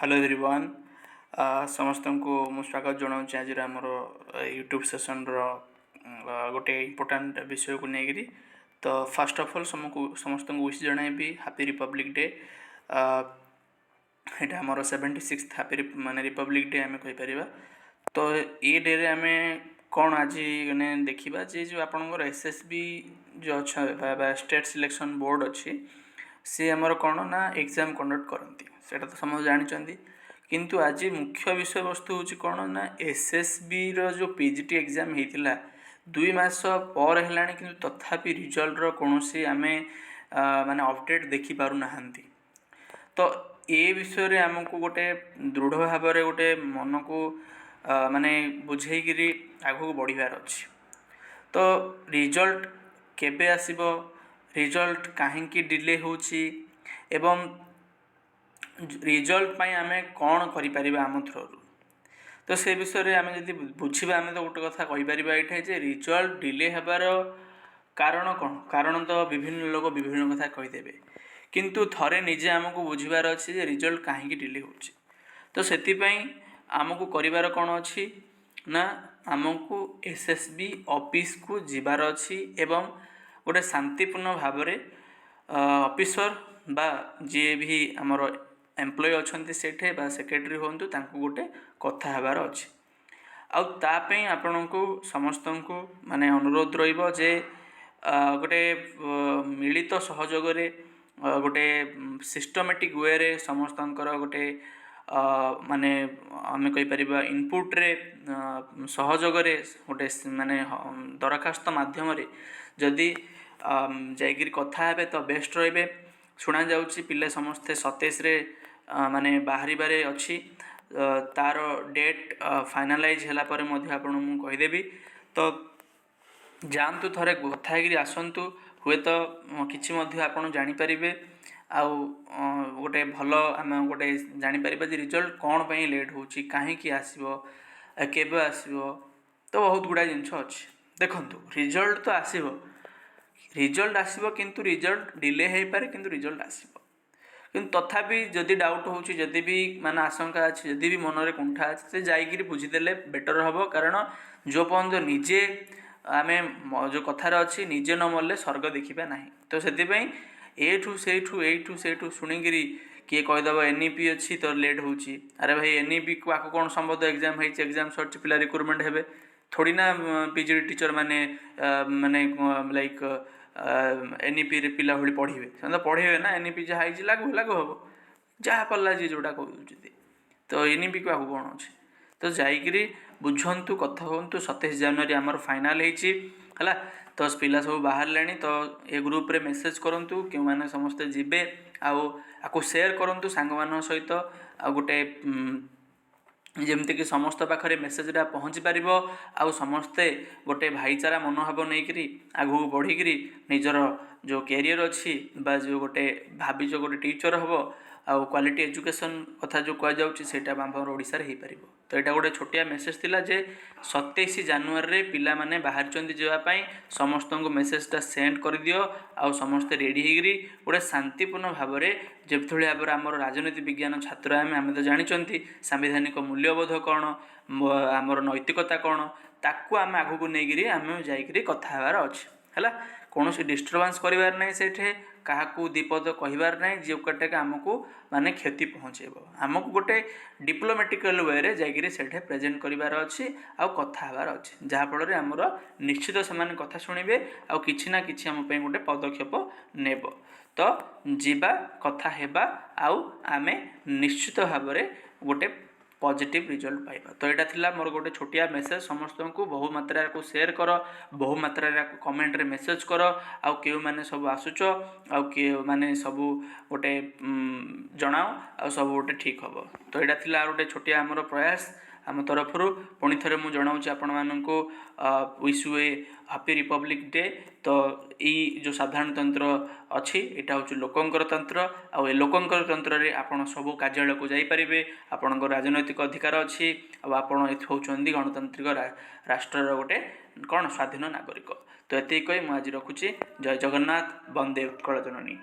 Hello everyone, ସମସ୍ତଙ୍କୁ ମୁଁ ସ୍ୱାଗତ ଜଣାଉଛି ଆଜିର ଆମର ୟୁଟ୍ୟୁବ୍ ସେସନ୍ର ଗୋଟେ ଇମ୍ପୋର୍ଟାଣ୍ଟ ବିଷୟକୁ ନେଇକରି। ତ ଫାର୍ଷ୍ଟ ଅଫ୍ ଅଲ୍ ସମସ୍ତଙ୍କୁ ୱିଶ୍ ଜଣାଇବି ହାପି ରିପବ୍ଲିକ୍ ଡେ। ଏଇଟା ଆମର 76th happy ମାନେ ରିପବ୍ଲିକ୍ ଡେ ଆମେ କହିପାରିବା। ତ ଏ ଡେରେ ଆମେ କ'ଣ ଆଜି ମାନେ ଦେଖିବା ଯେ ଯେଉଁ ଆପଣଙ୍କର ଏସ୍ଏସ୍ବି ଯେଉଁ ଅଛ ବା ଷ୍ଟେଟ୍ ସିଲେକ୍ସନ୍ ବୋର୍ଡ଼ ଅଛି, ସିଏ ଆମର କ'ଣ ନା ଏକ୍ଜାମ୍ କଣ୍ଡକ୍ଟ କରନ୍ତି, ସେଇଟା ତ ସମସ୍ତେ ଜାଣିଛନ୍ତି। କିନ୍ତୁ ଆଜି ମୁଖ୍ୟ ବିଷୟବସ୍ତୁ ହେଉଛି କ'ଣ ନା ଏସ୍ଏସ୍ବିର ଯେଉଁ ପିଜିଟି ଏକ୍ଜାମ୍ ହେଇଥିଲା, 2 ମାସ ପରେ ହେଲାଣି, କିନ୍ତୁ ତଥାପି ରିଜଲ୍ଟର କୌଣସି ଆମେ ମାନେ ଅପଡ଼େଟ୍ ଦେଖିପାରୁନାହାନ୍ତି। ତ ଏ ବିଷୟରେ ଆମକୁ ଗୋଟେ ଦୃଢ଼ ଭାବରେ ଗୋଟେ ମନକୁ ମାନେ ବୁଝେଇକିରି ଆଗକୁ ବଢ଼ିବାର ଅଛି। ତ ରିଜଲ୍ଟ କେବେ ଆସିବ, ରିଜଲ୍ଟ କାହିଁକି ଡିଲେ ହେଉଛି ଏବଂ ରିଜଲ୍ଟ ପାଇଁ ଆମେ କ'ଣ କରିପାରିବା ଆମ ଥ୍ରୋରୁ, ତ ସେ ବିଷୟରେ ଆମେ ଯଦି ବୁଝିବା, ଆମେ ତ ଗୋଟେ କଥା କହିପାରିବା ଏଇଠି ଯେ ରିଜଲ୍ଟ ଡିଲେ ହେବାର କାରଣ କ'ଣ? କାରଣ ତ ବିଭିନ୍ନ ଲୋକ ବିଭିନ୍ନ କଥା କହିଦେବେ, କିନ୍ତୁ ଥରେ ନିଜେ ଆମକୁ ବୁଝିବାର ଅଛି ଯେ ରିଜଲ୍ଟ କାହିଁକି ଡିଲେ ହେଉଛି। ତ ସେଥିପାଇଁ ଆମକୁ କରିବାର କ'ଣ ଅଛି ନା ଆମକୁ ଏସ୍ଏସ୍ବି ଅଫିସକୁ ଯିବାର ଅଛି ଏବଂ ଗୋଟେ ଶାନ୍ତିପୂର୍ଣ୍ଣ ଭାବରେ ଅଫିସର ବା ଯିଏ ବି ଆମର ଏମ୍ପ୍ଲୟି ଅଛନ୍ତି ସେଇଠି ବା ସେକ୍ରେଟେରୀ ହୁଅନ୍ତୁ, ତାଙ୍କୁ ଗୋଟେ କଥା ହେବାର ଅଛି। ଆଉ ତା ପାଇଁ ଆପଣଙ୍କୁ ସମସ୍ତଙ୍କୁ ମାନେ ଅନୁରୋଧ ରହିବ ଯେ ଗୋଟେ ମିଳିତ ସହଯୋଗରେ, ଗୋଟେ ସିଷ୍ଟମେଟିକ୍ ୱେରେ, ସମସ୍ତଙ୍କର ଗୋଟେ ମାନେ ଆମେ କହିପାରିବା ଇନପୁଟ୍ରେ, ସହଯୋଗରେ ଗୋଟେ ମାନେ ଦରଖାସ୍ତ ମାଧ୍ୟମରେ ଯଦି ଯାଇକିରି କଥା ହେବେ ତ ବେଷ୍ଟ ରହିବେ। ଶୁଣାଯାଉଛି ପିଲା ସମସ୍ତେ 27ରେ ମାନେ ବାହାରିବାରେ ଅଛି। ତାର ଡେଟ୍ ଫାଇନାଲାଇଜ୍ ହେଲା ପରେ ମଧ୍ୟ ଆପଣଙ୍କୁ ମୁଁ କହିଦେବି। ତ ଯାଆନ୍ତୁ, ଥରେ କଥା ହେଇକିରି ଆସନ୍ତୁ, ହୁଏତ କିଛି ମଧ୍ୟ ଆପଣ ଜାଣିପାରିବେ ଆଉ ଗୋଟେ ଭଲ ଆମେ ଗୋଟେ ଜାଣିପାରିବା ଯେ ରିଜଲ୍ଟ କ'ଣ ପାଇଁ ଲେଟ୍ ହେଉଛି, କାହିଁକି ଆସିବ, କେବେ ଆସିବ। ତ ବହୁତ ଗୁଡ଼ାଏ ଜିନିଷ ଅଛି। ଦେଖନ୍ତୁ, ରିଜଲ୍ଟ ତ ଆସିବ, ରିଜଲ୍ଟ ଆସିବ, କିନ୍ତୁ ରିଜଲ୍ଟ ଡିଲେ ହେଇପାରେ, କିନ୍ତୁ ରିଜଲ୍ଟ ଆସିବ। କିନ୍ତୁ ତଥାପି ଯଦି ଡାଉଟ୍ ହେଉଛି, ଯଦି ବି ମାନେ ଆଶଙ୍କା ଅଛି, ଯଦି ବି ମନରେ କୁଣ୍ଠା ଅଛି, ସେ ଯାଇକିରି ବୁଝିଦେଲେ ବେଟର୍ ହେବ। କାରଣ ଯେଉଁ ପର୍ଯ୍ୟନ୍ତ ନିଜେ ଆମେ ଯେଉଁ କଥାରେ ଅଛି, ନିଜେ ନ ମରିଲେ ସ୍ୱର୍ଗ ଦେଖିବା ନାହିଁ। ତ ସେଥିପାଇଁ ଏଇଠୁ ସେଇଠୁ, ଏଇଠୁ ସେଇଠୁ ଶୁଣିକିରି କିଏ କହିଦେବ ଏନ୍ଇପି ଅଛି ତ ଲେଟ୍ ହେଉଛି। ଆରେ ଭାଇ, ଏନ୍ଇପିକୁ ଆକୁ କ'ଣ ସମ୍ବନ୍ଧ? ଏକ୍ଜାମ୍ ହେଇଛି, ଏକ୍ଜାମ୍ ସରିଛି, ପିଲା ରିକ୍ରୁଟମେଣ୍ଟ ହେବେ। ଥୋଡ଼ି ନା ପିଜିଟି ଟିଚର୍ ମାନେ ମାନେ ଲାଇକ୍ ଏନ୍ଇପିରେ ପିଲା ଭଳି ପଢ଼ିବେ? ସେମାନେ ତ ପଢ଼ିବେ ନା। ଏନ୍ଇପି ଯାହା ହେଇଛି ଲାଗୁ ଲାଗୁ ହେବ, ଯାହା ପାରିଲା ଯିଏ ଯେଉଁଟା କହୁଛନ୍ତି। ତ ଏନ୍ଇପିକୁ ଆକୁ କ'ଣ ଅଛି? ତ ଯାଇକିରି ବୁଝନ୍ତୁ, କଥା ହୁଅନ୍ତୁ। 27 ଜାନୁଆରୀ ଆମର ଫାଇନାଲ୍ ହେଇଛି, ହେଲା? ତ ପିଲା ସବୁ ବାହାରିଲେଣି। ତ ଏ ଗ୍ରୁପ୍ରେ ମେସେଜ୍ କରନ୍ତୁ କେଉଁମାନେ ସମସ୍ତେ ଯିବେ ଆଉ ଆକୁ ସେୟାର କରନ୍ତୁ ସାଙ୍ଗମାନଙ୍କ ସହିତ, ଆଉ ଗୋଟେ ଯେମିତିକି ସମସ୍ତ ପାଖରେ ମେସେଜଟା ପହଞ୍ଚି ପାରିବ ଆଉ ସମସ୍ତେ ଗୋଟେ ଭାଇଚାରା ମନୋଭାବ ନେଇକରି ଆଗକୁ ବଢ଼ିକିରି ନିଜର ଯେଉଁ କ୍ୟାରିୟର ଅଛି ବା ଯେଉଁ ଗୋଟେ ଭାବିଛ ଗୋଟେ ଟିଚର୍ ହେବ ଆଉ କ୍ୱାଲିଟି ଏଜୁକେସନ୍ କଥା ଯେଉଁ କୁହାଯାଉଛି, ସେଇଟା ଆମର ଓଡ଼ିଶାରେ ହେଇପାରିବ। ତ ଏଇଟା ଗୋଟେ ଛୋଟିଆ ମେସେଜ ଥିଲା ଯେ 27 ଜାନୁଆରୀରେ ପିଲାମାନେ ବାହାରିଛନ୍ତି ଯିବା ପାଇଁ। ସମସ୍ତଙ୍କୁ ମେସେଜଟା ସେଣ୍ଡ କରିଦିଅ ଆଉ ସମସ୍ତେ ରେଡ଼ି ହେଇକିରି ଗୋଟେ ଶାନ୍ତିପୂର୍ଣ୍ଣ ଭାବରେ, ଯେଭଳି ଭାବରେ ଆମର ରାଜନୀତି ବିଜ୍ଞାନ ଛାତ୍ର ଆମେ, ଆମେ ତ ଜାଣିଛନ୍ତି ସାମ୍ବିଧାନିକ ମୂଲ୍ୟବୋଧ କ'ଣ, ଆମର ନୈତିକତା କ'ଣ, ତାକୁ ଆମେ ଆଗକୁ ନେଇକିରି ଆମେ ଯାଇକିରି କଥା ହେବାର ଅଛି, ହେଲା? କୌଣସି ଡିଷ୍ଟର୍ବାନ୍ସ କରିବାର ନାହିଁ ସେଇଠି, କାହାକୁ ଦୁଇପଦ କହିବାର ନାହିଁ ଯେଉଁଟାକି ଆମକୁ ମାନେ କ୍ଷତି ପହଞ୍ଚେଇବ। ଆମକୁ ଗୋଟେ ଡିପ୍ଲୋମାଟିକାଲ ୱେରେ ଯାଇକିରି ସେଇଠି ପ୍ରେଜେଣ୍ଟ କରିବାର ଅଛି ଆଉ କଥା ହେବାର ଅଛି, ଯାହାଫଳରେ ଆମର ନିଶ୍ଚିତ ସେମାନେ କଥା ଶୁଣିବେ ଆଉ କିଛି ନା କିଛି ଆମ ପାଇଁ ଗୋଟେ ପଦକ୍ଷେପ ନେବ। ତ ଯିବା, କଥା ହେବା ଆଉ ଆମେ ନିଶ୍ଚିତ ଭାବରେ ଗୋଟେ ପଜିଟିଭ୍ ରିଜଲ୍ଟ ପାଇବା। ତ ଏଇଟା ଥିଲା ମୋର ଗୋଟେ ଛୋଟିଆ ମେସେଜ ସମସ୍ତଙ୍କୁ। ବହୁ ମାତ୍ରାରେ ଆକୁ ସେୟାର କର, ବହୁ ମାତ୍ରାରେ ଆକୁ କମେଣ୍ଟରେ ମେସେଜ କର ଆଉ କେଉଁମାନେ ସବୁ ଆସୁଛ ଆଉ କେଉଁମାନେ ସବୁ ଗୋଟେ ଜଣାଅ ଆଉ ସବୁ ଗୋଟେ ଠିକ୍ ହେବ। ତ ଏଇଟା ଥିଲା ଆଉ ଗୋଟେ ଛୋଟିଆ ଆମର ପ୍ରୟାସ ଆମ ତରଫରୁ। ପୁଣି ଥରେ ମୁଁ ଜଣାଉଛି ଆପଣମାନଙ୍କୁ, wish you a happy Republic Day। ତ ଏଇ ଯେଉଁ ସାଧାରଣତନ୍ତ୍ର ଅଛି, ଏଇଟା ହେଉଛି ଲୋକଙ୍କର ତନ୍ତ୍ର ଆଉ ଏ ଲୋକଙ୍କର ତନ୍ତ୍ରରେ ଆପଣ ସବୁ କାର୍ଯ୍ୟାଳୟକୁ ଯାଇପାରିବେ, ଆପଣଙ୍କର ରାଜନୈତିକ ଅଧିକାର ଅଛି ଆଉ ଆପଣ ଏଠି ହେଉଛନ୍ତି ଗଣତାନ୍ତ୍ରିକ ରାଷ୍ଟ୍ରର ଗୋଟେ କ'ଣ ସ୍ୱାଧୀନ ନାଗରିକ। ତ ଏତିକି କହି ମୁଁ ଆଜି ରଖୁଛି। ଜୟ ଜଗନ୍ନାଥ, ବନ୍ଦେ ଉତ୍କଳ ଜନନୀ।